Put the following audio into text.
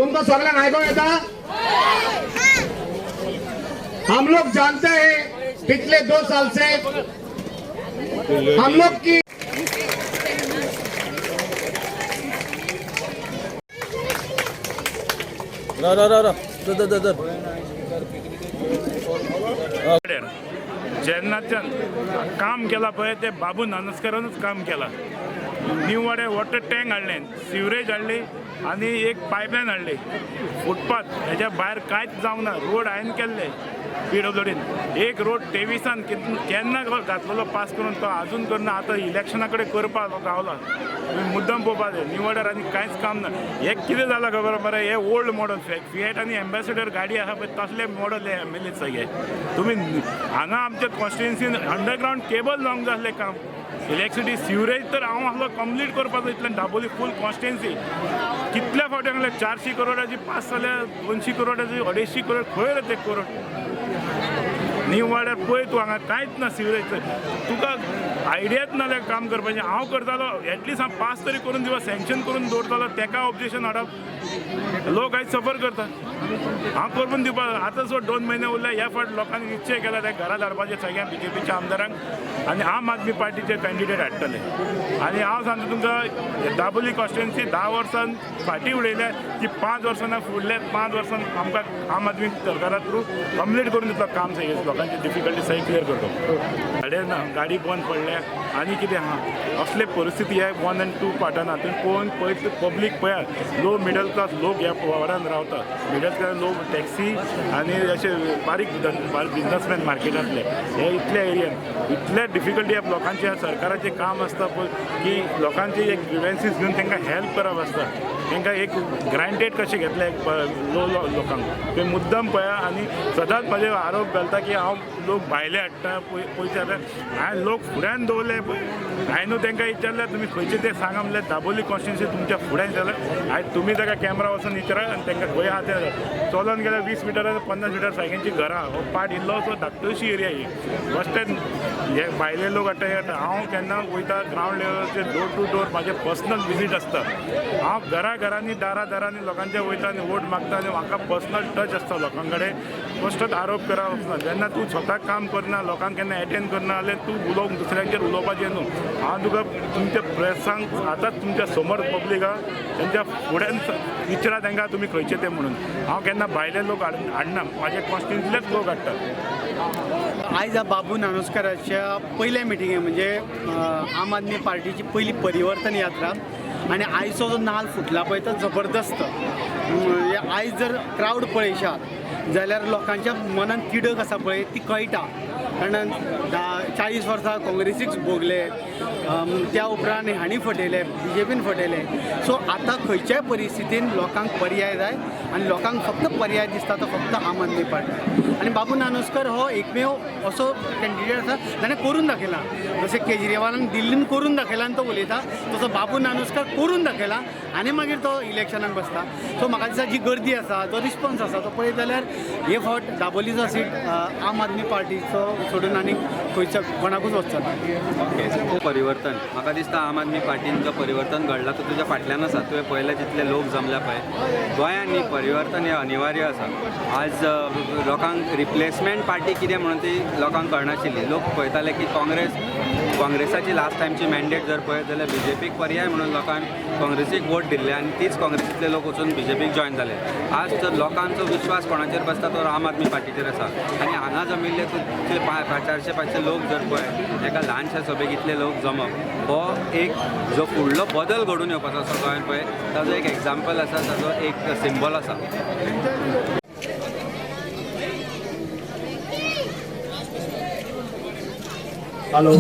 तुमकां सगळ्यांक आयकोंक येता? हम लोग जानते हैं, पिछले 2 साल से हम लोग की रा रा रा रा दर दर दर. जेन्नाच्यान काम केलां पळय, तें बाबू नानस्करानूच काम केलां. न्यू वाड्यार वॉटर टँक हाडलें, सिवरेज हाडली आनी एक पायपलायन हाडली, फुटपाथ. हेज्या भायर कांयच जावंक ना. रोड हांवें केल्ले पीडब्ल्यूडीन. एक रोड 23an केन्ना घातलेलो पास करून, तो अजून करना. आतां इलेक्शना कडेन करपाक रावला. तुमी मुद्दम पळोवपा जाय. न्यू वाड्यार आनी कांयच काम ना. हें कितें जालां खबर मरे? हे ओल्ड मॉडल फिएट आनी एम्बेसिडर गाडी आसा पळय, तसले मॉडल हे एमएलए सगळे. तुमी हांगा आमच्या कॉन्स्टिट्युन्सीन अंडरग्रावंड केबल लावंक जाय आसलें काम. इलेक्ट्रिसिटी, सिवरेज तर हांव आसलो कंप्लीट करपाचो इतल्यान. दाबोली फूल कॉन्स्टिट्युन्सी कितल्या फावटी सांगलें, 400 करोडाची पास जाल्या, 200 करोडाची, 250 करोड खंय रे ते करोड? न्यू वाड्यार पळय तूं, हांगा कांयच ना. सिवरेज तुका आयडियाच ना जाल्यार काम करपाचें. हांव करतालो, एटलिस्ट हांव पास तरी करून दिवप, सँक्शन करून दवरतालो. तेका ऑब्जेक्शन हाडप, लोक आयज सफर करता. हांव करून दिवपाक आतां सोड, 2 म्हयने उरले. ह्या फावट लोकांनी निश्चय केला, त्या घरा धाडपाचे सगळ्या बीजेपीच्या आमदारांक आनी आम आदमी पार्टीचे कॅन्डिडेट हाडटले. आनी हांव सांगता तुमकां, दाबोली कॉन्स्टिट्युन्सी 10 वर्सां फाटीं उडयल्या ती 5 वर्सां फुडल्या 5 वर्सां आमकां आम आदमी सरकारा थ्रू कंप्लीट करून दितलो काम. सगळें लोकांची डिफिकल्टी सगळी क्लियर करतो. गाडये ना, गाडी बंद पडल्या आनी कितें आहा, असले परिस्थिती ह्या वन आनी टू पार्टान. तुमी पळोवन पळयत, पब्लीक पळयात, लो मिडल क्लास लोक ह्या वाठारांत रावता. मिडल क्लास लोक, टॅक्सी आनी अशे बारीक बिजनसमॅन मार्केटांतले. हे इतल्या एरियान इतले डिफिकल्टी लोकांचे. सरकाराचें काम आसता पळय की लोकांची एक ग्रिवेन्सीस घेवन तांकां हेल्प करप आसता. तांकां एक ग्रांटेड कशें घेतलें लो लोकांक, ते मुद्दम पळया. आनी सदांच म्हाजे आरोप घालता की हांव लोक भायले हाडटा, पयशे हाडटा. हांवें लोक फुड्यान दवरले पळय. हांवें न्हू तांकां विचारलें, तुमी खंयचे ते सांगा म्हणल्यार, दाबोली कॉन्स्टिट्युन्सी तुमच्या फुड्यान जाल्यार आयज तुमी ताका कॅमरा वचून विचारा. आनी तांकां खंय आहा ते चलोन गेल्यार 20 मिटर, 50 मिटर सायकलीची घरां. हो पार्ट इल्लोसो धाकटूशी एरिया ही. बस स्टँड हे भायले लोक हाडटा, हे हाडटा. हांव केन्ना वयता ग्रावंड लेवलाचेर, डोर टू डोर म्हाजें पर्सनल विजीट आसता. हांव घरा घरांनी, दारा दारांनी लोकांच्या वयता आनी वोट मागता आनी म्हाका पर्सनल टच आसता लोकां कडेन. फस्टच आरोप करप वचना. जेन्ना तूं स्वता काम करना, लोकांक केन्ना एटेंड करना जाल्यार तूं उलोवंक दुसऱ्यांचेर उलोवपाचें न्हू. हांव तुका तुमच्या प्रेसांक आतांच तुमच्या समोर पब्लीक आहा, तेंच्या फुड्यान विचारा तांकां तुमी खंयचे ते म्हणून. हांव केन्ना भायले लोक हाडना, म्हाजे कॉन्स्टिट्युन्सीतलेच लोक हाडटात. आयज ह्या बाबू नानोस्कराच्या पयल्या मिटिंगे, म्हणजे आम आदमी पार्टीची पयली परिवर्तन यात्रा आनी आयचो जो नाल फुटला पळय तो जबरदस्त. म्हणजे आयज जर क्रावड पळयशात जाल्यार लोकांच्या मनान तिडक आसा पळय ती कळटा, कारण 40 वर्सां काँग्रेसीक भोगले, त्या उपरांत हांणी फटयले, बीजेपीन फटयले. सो आतां खंयच्याय परिस्थितीन लोकांक पर्याय जाय आनी लोकांक फक्त पर्याय दिसता तो फक्त आम आदमी पार्टी. आनी बाबू नानोस्कर हो एकमेव असो कॅन्डिडेट आसा ताणें करून दाखयला. जशें केजरीवालान दिल्लीन करून दाखयला आनी तो उलयता, तसो बाबू नानोस्कर करून दाखयला आनी मागीर तो इलेक्शनाक बसता. सो म्हाका दिसता, जी गर्दी आसा, जो रिस्पॉन्स आसा तो पळयत जाल्यार हे फावट दाबोलीचो सीट आम आदमी पार्टीचो सोडून आनी खंयच्या कोणाकूच वचचो ना. परिवर्तन, म्हाका दिसता आम आदमी पार्टीन जो परिवर्तन घडला तो तुज्या फाटल्यान आसा. तुवें पळयलें, जितले लोक जमल्या पळय गोंयांत न्ही, परिवर्तन हें अनिवार्य आसा. आज लोकांक रिप्लेसमेंट पार्टी कितें म्हणून ती लोकांक कळनाशिल्ली. लोक पळयताले की काँग्रेस, काँग्रेसाची लास्ट टायमची मॅन्डेट जर पळयत जाल्यार बीजेपीक पर्याय म्हणून लोकांक काँग्रेसीक वोट दिल्ले आनी तीच काँग्रेसींतले लोक वचून बीजेपीक जॉयन जाले. आज जर लोकांचो विश्वास कोणाचेर बसता, तो आम आदमी पार्टीचेर आसा. आनी हांगा जमिल्ले तुमचे 400 500 लोक जर पळय, एका ल्हानशा सभेक इतले लोक जमप हो एक जो फुडलो बदल घडून येवपाचो आसा गोंयांत पळय, ताजो एक एग्जाम्पल आसा, ताजो एक सिंबल आसा. हॅलो.